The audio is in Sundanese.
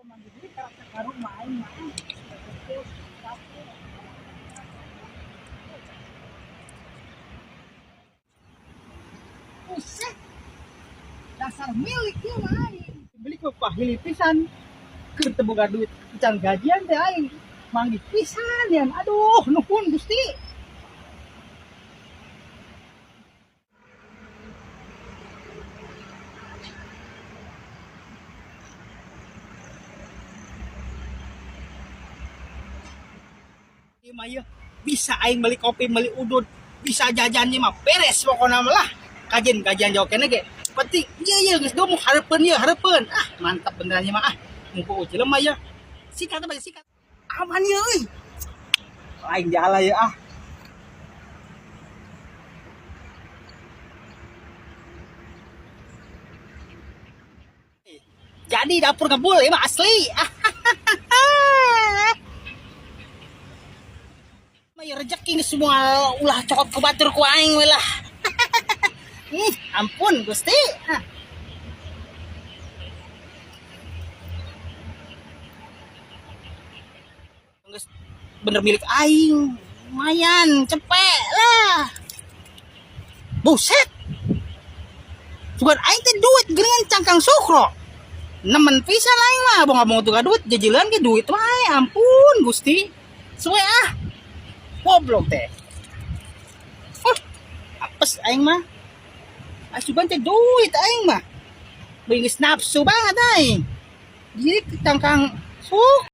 Buset. Dasar milik ieu mah aing. Beli ke pahili pisan. Keur teu boga duit can gajian teh aing. Manggih pisan yan. Aduh, nuhun Gusti. Ieu mah ieu bisa aing beli kopi, beli udud, bisa jajan ieu mah beres pokona mah lah. Kajian kajian jauh kene ge. Penting ieu ieu geus domo hareupeun ieu hareupeun. Ah, mantap beneran ieu mah ah. Mumpung ucil mah ieu. Sikat apa sikat. Aman ieu euy. Aing jalan ya ah. Jadi dapur ngebul ieu mah asli. Ah. Mah ieu rejeki geus semua ulah cokot ku batur ku aing we lah. Ih, ampun Gusti. Ah. Geus bener milik aing. Lumayan, cepet lah. Buset. Sugan aing teh duit geuningan cangkang sukro. Nemen pisan aing mah, abong-abong tuh duit jajilan ge duit wae. Ampun Gusti. Suwe ah. Goblok teh. Huh, apes aing mah. Asuban teh duit aing mah. Geus nafsu banget aing. Jadi cangkang suk